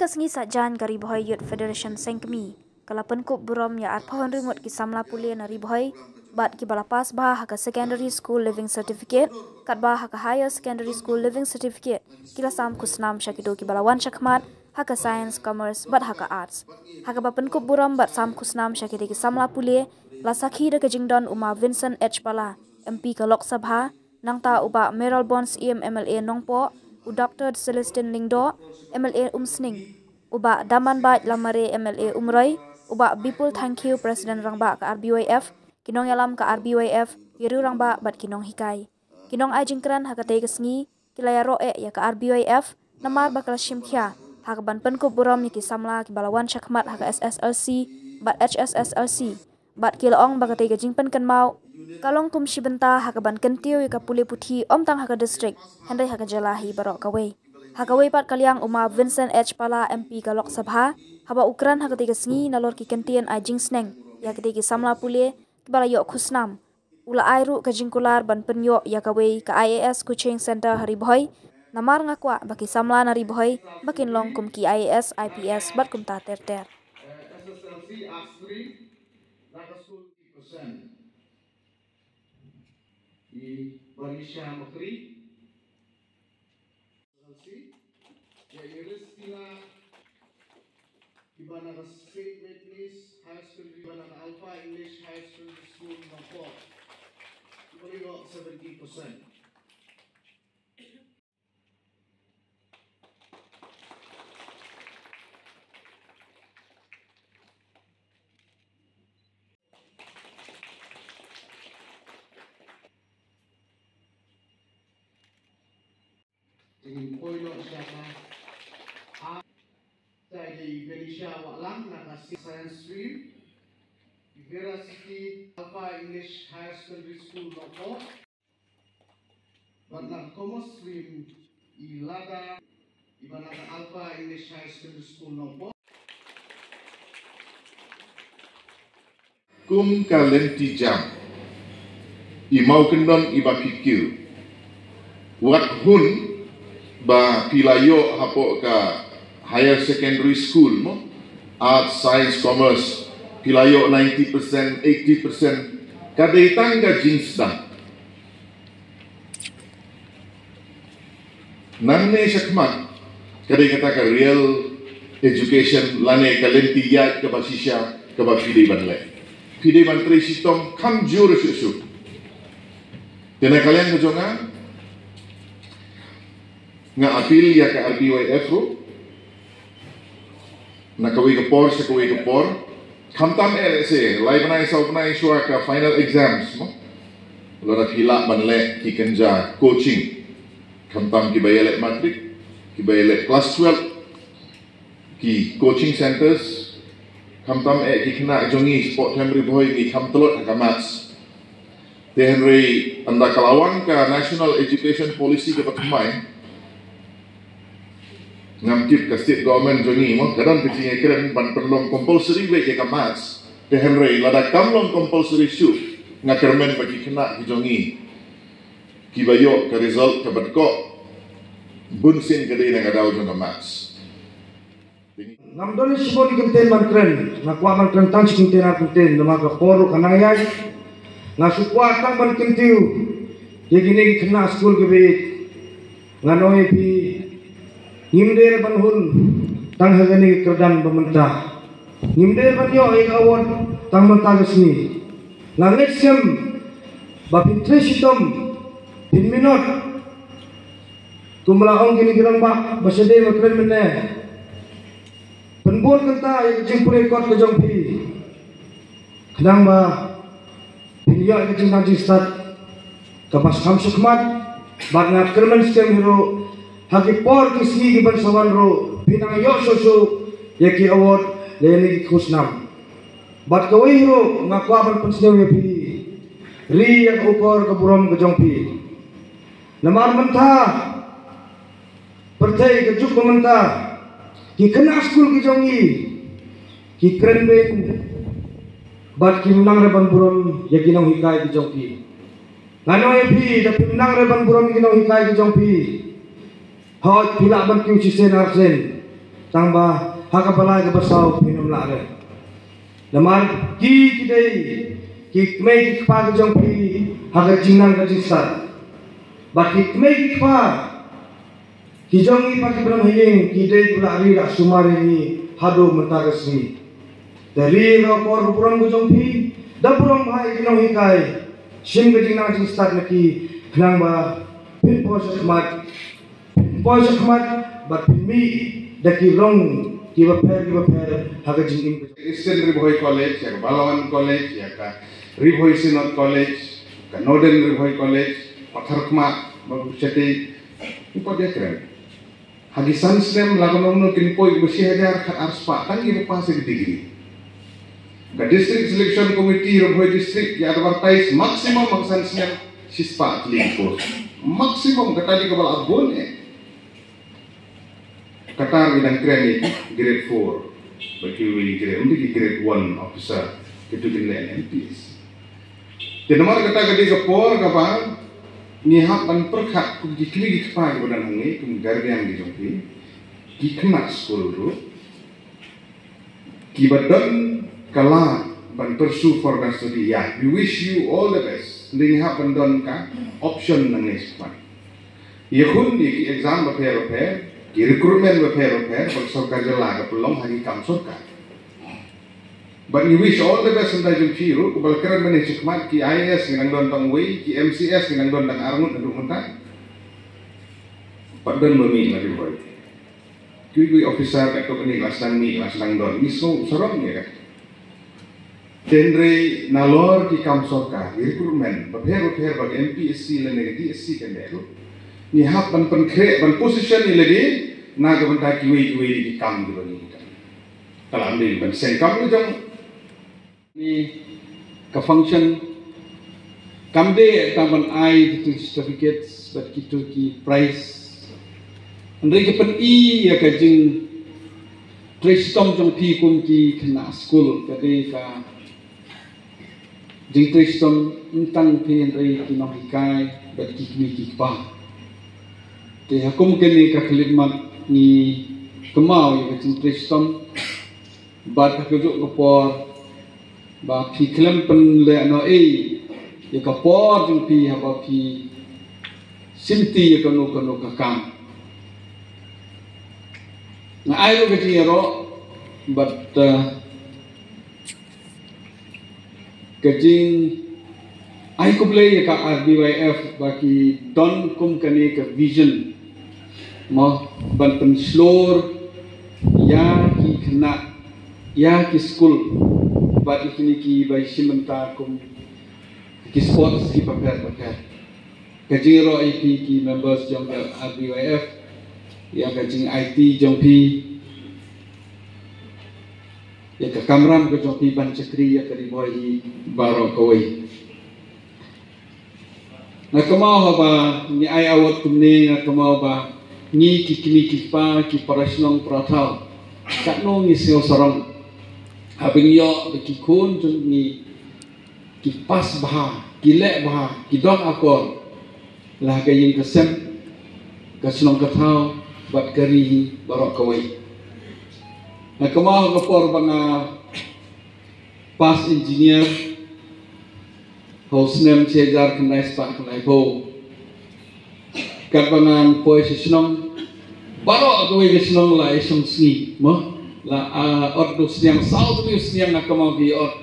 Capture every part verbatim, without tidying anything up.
Ka sngi Saitjaiñ ka Ri Bhoi Youth Federation Seng Kmie ka la pynkup burom ïa arphew hynriew ngut ki samla pule na Ri Bhoi bad kiba la pass bha ha ka Secondary School Leaving Certificate katba ha ka Higher Secondary School Leaving Certificate ki la sam khusnam sha kito kiba la wan shakhmat ha ka Science, Commerce bad ha ka Arts. Ha kaba pynkup burom bad sam khusnam sha kito ki samla pule la sakhi da ka jingdon u Ma Vincent H Pala, M P ka Lok Sabha, nangta u Bah Mayralborn Syiem, M L A Nongpoh, u Doctor Celestine Lyngdoh, M L A Umsning, u Bah Damanbait Lamare, M L A Umroi, u Bah Bipul Thangkhiew, President Rangbah ka R B Y F, ki nongïalam ka R B Y F, ki riew rangbah bad ki nonghikai. Ki nongai jingkren ha katei ka sngi ki la ïaroh eh ïa ka R B Y F namar ba ka la shim khia ha kaban pynkup burom ïa ki samla kiba la wan shakhmat ha ka S S L C bad H S S L C bad ki la ong ba katei ka jingpynkynmaw ka long kum shi bynta ha kaban kyntiew ïa ka pule puthi ym tang ha ka district hynrei ha ka jylla hi baroh kawei. Ha kawei pat ka liang u Ma Vincent H Pala, M P ka Lok Sabha, haba u kren ha katei ka sngi nalor ki kyntien ai jingsneng ïa katei ki samla pule kiba la ïoh khusnam, u la ai ruh ka jingkular ban pynïoh ïa kawei ka I A S coaching center ha Ri Bhoi. Namar nga kwah ba ki samla na Ri Bhoi ba kin long kum ki I A S, I P S bad kumta ter ter. S S L C Arts Stream na ka skul percent. I Barisha Makri. Ïa i Ristina kiba na ka Saint Mary's Higher Secondary, kiba na ka Alpha English Higher Secondary School Nongpoh, kiba la ïoh seventy percent. Jingpoi noh sha ka. A, tai dei Benisha Wahlang na ka Science Stream, Vera City Alpha English Higher Secondary School Nongpoh. Bad na Commerce Stream i Lada, iba na ka Alpha English Higher Secondary School Nongpoh. Kum ka lynti jam, i mawkyndon iba phi kiew, wat hun ba phi la ïoh hapoh ka higher secondary school mo, arts, science, commerce, phi la ïoh ninety percent, eighty percent, ka dei tang ka jingsdang. Nangne shakhmat ka dei kata ka real education lane ka lynti ïaid kaba shisha kaba phi dei ban leh. Phi dei ban trei shitom kham jur shuh shuh. Te na ka liang ka jong nga, nga appeal ïa ka R B Y F ruh, na kawei ka por sha kawei ka por. Khamtam eh, let's say, lai bnai saw bnai shuwa ka final exams mo, lada phi lah ban leh ki kynja coaching. Khamtam kiba ïaleh matric, kiba ïaleh class twelve, ki coaching centres. Khamtam eh ki khynnah jong ngi shapoh Them Ri Bhoi ngi kham tlot ha ka maths. Te hynrei ynda ka la wan ka National Education Policy kaba thymmai, ngam tip ka state government jong ngi mo, ka don ka jingïakren ban pynlong compulsory beit ïa ka maths. Te hynrei lada kam long compulsory shuh, nga kyrmen ba ki khynnah ki jong ngi kiba ïoh ka result kaba dkoh, bunsien ka dei na ka daw jong ka maths. Ngam don shibun ki kyntien ban kren, nga kwah ban kren tang shi kyntien ar kyntien, namar ka por ruh ka nang ïaid. Nga shu kwah tang ban kyntiew ïa kine ki khynnah skul kiba ïeit. Ngan ong ïa phi, ngim dei ban hun tang ha kane ka kyrdan ba mynta. Ngim dei ban ïoh ïa ka award tang mynta ka sngi. Nga ngeit skhem ba phin trei shitom, phin minot. Kumba la ong kine ki rangbah ba shadei ba kren mynne, pynbor kynta ïa ka jingpule kot ka jong phi, khnang ba phin ïoh ïa ka jingdon jingstad kaba kham shakhmat. Bad nga kyrmen skhem hi ruh, ha ki por ki sngi kiban sa wan ruh phin nang ïoh shuh shuh ïa ki award lane ïa ki khusnam. Bad kawei hi ruh nga kwah ban pynsngew ïa phi, ri ïa ka ukor ka burom ka jong phi. Namar mynta, pyrthei ka juk ba mynta, ki khynnah skul ki jong ngi ki kren beiñ bad kim nang re ban burom ïa ki nonghikai ki jong ki. Ngan ong ïa phi, da phim nang re ban burom ïa ki nonghikai ki jong phi, hooid phi lah ban kiew shisien arsien, Tang ba ha ka ba lai ka ba saw phin ym lah re. Namar ki ki dei ki kmie ki kpa ka jong phi ha ka jingnang ka jingstad. Bad ki kmie ki kpa ki jong ngi pat ki briew ha ïing ki dei ki ba la ri la sumar ïa ngi haduh mynta ka sngi. Te ri ïa ka por ka burom ka jong phi, da burom bha ïa ki nonghikai, shim ka jingnang jingstad na ki, khnang ba phin poi shakhmat, phin poi shakhmat bad phin mih da ki rong ki bapher ki bapher ha ka jingim ka jong. Eastern Ri Bhoi College, ïa ka Balawan College, ïa ka Ri Bhoi Synod College, ka Northern Ri Bhoi College, Patharkhmah, Mawshati, ki pat ïa kren. Ha ki san snem la ka nongno kin poi ba shi hajar khat ar spah tang ki ba pass ïa ka degree. Ka District Selection Committee Ri Bhoi District ki advertise maximum ha ka san snem shi spah tylli ki post. Maximum, kata dei ka ba la bun eh. Kata ngi dang kren ïa ki grade four. Ba ki wi grade, ym dei ki grade one officer. Kitu kin leh M P S. Te namar kata ka dei ka por ka ba ngi hap ban pyrkhat kum ki kmie ki kpa ki ba don hangne, kum guardian ki jong phi, ki khynnah skul ruh ki ba don ka lad ban pursue further study, ïa, we wish you all the best. Ngi hap ban don ka option nangne shakhmat. Ïa khun ïa ki exam bapher bapher, ki recruitment bapher bapher, ba ka sorkar jylla ka pynlong ha ki kam sorkar. But ngi wish all the best, mynta jong phi ruh, kumba la kren mynne shakhmat, ki I A S ngi nang don tang wei, ki M C S ngi nang don tang arngut haduh mynta. Pat don ba mih la ki boi. Kiwei kiwei officer katto katne la sdang mih, la sdang don. Ngi sngew sarong ïa ka. Hynrei nalor ki kam sorkar, ki recruitment bapher bapher ba ka M P S C lane ka D S C kan dei ruh, ngi hap ban pynkhreh, ban position ïa lade na ka bynta kiwei kiwei ki kam kiba ngi don. Ka la dei ban seng kam ka jong. Ni ka function kam dei tang ban ai kitu ki certificates bad kitu ki prize. Hynrei ka pyni ïa ka jingtrei shitom jong phi kum ki khynnah skul, ka dei ka jingtrei shitom ym tang phi hynrei ki nonghikai bad ki kmie ki kpa. Te ha kum kane ka khyllipmat ngi kynmaw ïa ka jingtrei shitom bad ha kajuh ka por ba phi khlem pynlehnohei ïa ka por jong phi haba phi shimti ïa kano kano ka kam. Nga ai ruh ka jingïaroh bad, eh, ka jing ai khublei ïa ka R B Y F ba ki don kum kane ka vision mo ban pynshlur ïa ki khynnah, ïa ki skul bad ïa kine ki ba shim bynta kum ki sports ki bapher bapher. Ka jingïaroh ïa phi ki members jong ka R B Y F, ïa ka jingaiti jong phi, ïa ka kamram ka jong phi ban shakri ïa ka Ri Bhoi hi baroh kawei. Nga kynmaw haba ngi ai award kumne, nga kynmaw ba ngi ki kmie ki kpa, ki para shnong para thaw, katno ngi sngew sarong haba ngi ïoh ba ki khun jong ngi ki pass bha, ki leh bha, ki don akor la ha ka ïing ka sem, ka shnong ka thaw bad ka ri hi baroh kawei. Nga kynmaw ha ka por ba nga pass engineer ha u snem shi hajar khyndai spah khyndai phew. Katba ngan poi sha shnong, baroh kawei ka shnong la ïa shong sngi mo, la, ah, ot da u sniang, saw tylli u sniang nga kynmaw ki ot.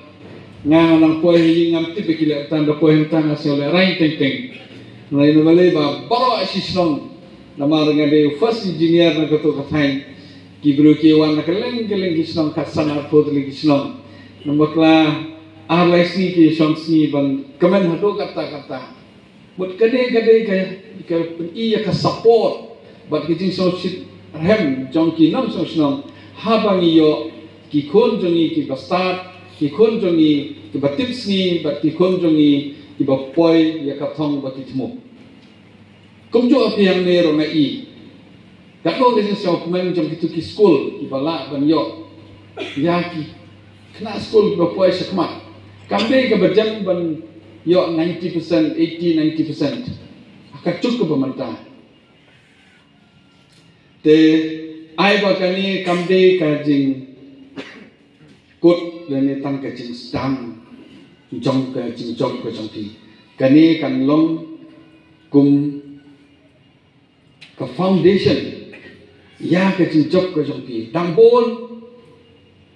Nga nang poi ha ïing ngam tip ba ki leh tang, da poi hangta nga sngew lehraiñ teng teng. Nga ïa balei ba baroh shi shnong, namar nga dei u first engineer na kato ka thaiñ. Ki briew ki wan na kylleng kylleng ki shnong, khatsan arphew tylli ki shnong. Namar kla ar lai sngi ki shong sngi ban kmen haduh katta katta. Bad ka dei, ka dei ka, ka pyni ïa ka support bad ka jingsngewsih rhem jong ki nongshong shnong haba ngi ïoh ki khun jong ngi kiba stad, ki khun jong ngi kiba tip sngi bad ki khun jong ngi kiba poi ïa ka thong bad ki thmu. Kumjuh ha phi hangne ruh nga i katno ka jingsngewkmen jong kitu ki skul kiba lah ban ïoh ïa ki khynnah skul kiba poi shakhmat. Kam dei kaba jem ban ïoh ninety percent, eighty, ninety percent ha ka juk kaba mynta. Te Ai ba kane kam dei ka jingkut lane tang ka jingsdang jong ka jingjop ka jong phi. Kane kan long kum ka foundation ïa ka jingjop ka jong phi. Dang bun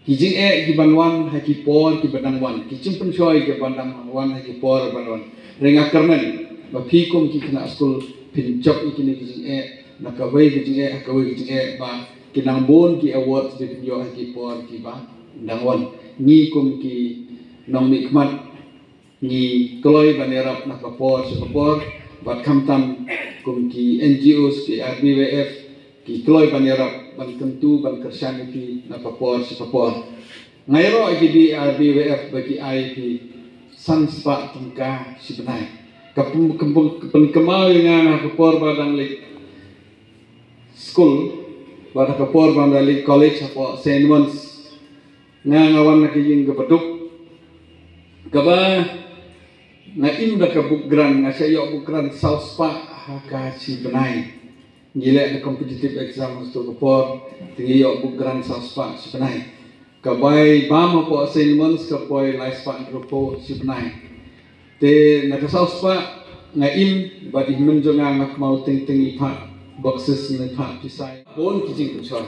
ki jingeh ki ban wan ha ki por ki ban dang wan, ki jingpynshoi ki ban dang wan ha ki por ban wan. Hynrei nga kyrmen ba phi kum ki khynnah skul phin jop ïa kine ki jingeh na kawei ka jingeh ha kawei ka jingeh, ba kin nang bun ki awards ba phin ïoh ha ki por ki ban dang wan. Ngi kum ki nongmihkhmat ngi kloi ban ïarap na ka por sha ka por, bad khamtam kum ki N G Os, ki R B Y F, ki kloi ban ïarap ban kyntu ban kyrshan ïa phi na ka por sha ka por. Nga ïaroh ïa ki R B Y F ba ki ai ïa phi san spah tyngka shi bnai. Ka pyn-, ka pyn-, ka pynkynmaw ïa nga na ka por ba dang leit skul, bad na ka por ba dang leit college hapoh Saint Edmund's. Nga, nga wan na ka ïing kaba duk, kaba nga im da ka book grant, nga shah ïoh book grant saw spah ha ka shi bnai. Ngi leh da competitive exam ha ka por, te ngi ïoh book grant saw spah shi bnai. Ka bai bam hapoh Saint Edmund's ka poi lai spah hynriewphew shi bnai. Te na ka saw spah nga im, bad i hynmen jong nga nga kynmaw teng teng i phah boxes ne phah pisa. Bun ki jingpynshoi.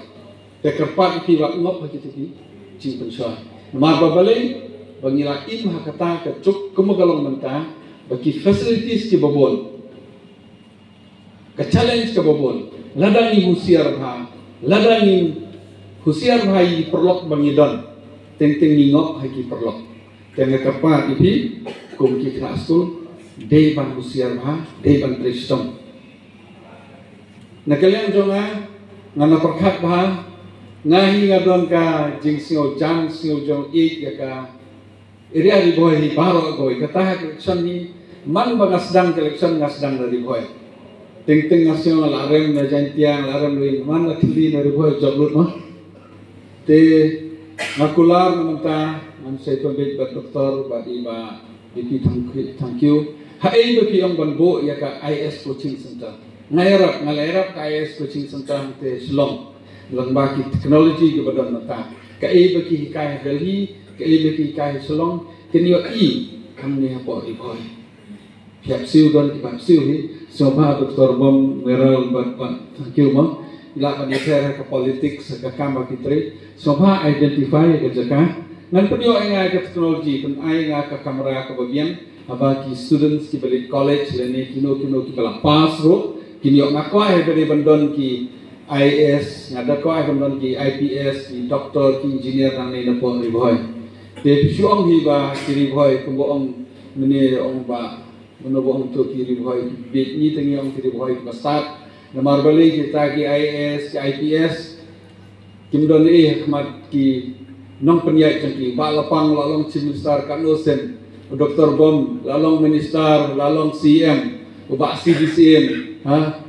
Te kyrpad ïa phi ba ngop ha kito ki jingpynshoi. Namar ba balei, ba ngi la im ha kata ka juk kumba ka long mynta, ba ki facilities kiba bun, ka challenge kaba bun. Lada ngim husiar bha, lada ngim husiar bha ïa ki paralok ba ngi don, teng teng ngi ngop ha ki paralok. Te nga kyrpad ïa phi kum ki khynnah skul, dei ban husiar bha, dei ban trei shitom. Na ka liang jong nga, nga na pyrkhat bha, nga hi nga don ka jingsngewjan sngewjong ïeit ïa ka area Ri Bhoi hi baroh kawei. Kata ha ka election hi, man ba nga sdang ka election nga sdang na Ri Bhoi. Teng teng nga sngew nga la rem na Jaintia, nga la rem ri, man nga thylli na Ri Bhoi jop lut ma. Te nga kular na mynta, ngan sa ïathuh bad Doctor bad i Bah D P Thang-, Thangkhiew. Haei ba phi ong ban buh ïa ka I A S coaching center? Nga ïarap, nga la ïarap ka I A S coaching center hangtei Shillong. Lyngba ki technology kiba don mynta. Kaei ba ki hikai ha Delhi, kaei ba ki hikai ha Shillong, kin ïohi hangne hapoh Ri Bhoi. Phi hap siew, don kiba hap siew hi. Sngewbha Doctor Bom, Meral bad, bad Thangkhiew mo, lah ban ïapher ha ka politics, ha ka kam ba ki trei. Sngewbha identify ka jaka. Ngan pynïoh ïa nga ka technology, pynai ïa nga ka camera kaba biang, haba ki students kiba leit college lane kino kino kiba la pass ruh kin ïoh. Nga kwah haba dei ban don ki I A S, nga da kwah ban don ki I P S, ki doctor, ki engineer nangne napoh Ri Bhoi. Te phi shu ong hi ba ki Ri Bhoi, kumba ong mynne, ong ba, mano ba ong to, ki Ri Bhoi ki bieit, ngi te ngi ong ki Ri Bhoi kiba stad. Namar balei kita ki I A S, ki I P S kim don ei ha khmat ki nongpynïaid jong ki. Bah Lapang la long Chief Minister katno sien, u Doctor Bom la long Minister, la long C M, u Bah C D C M, ha?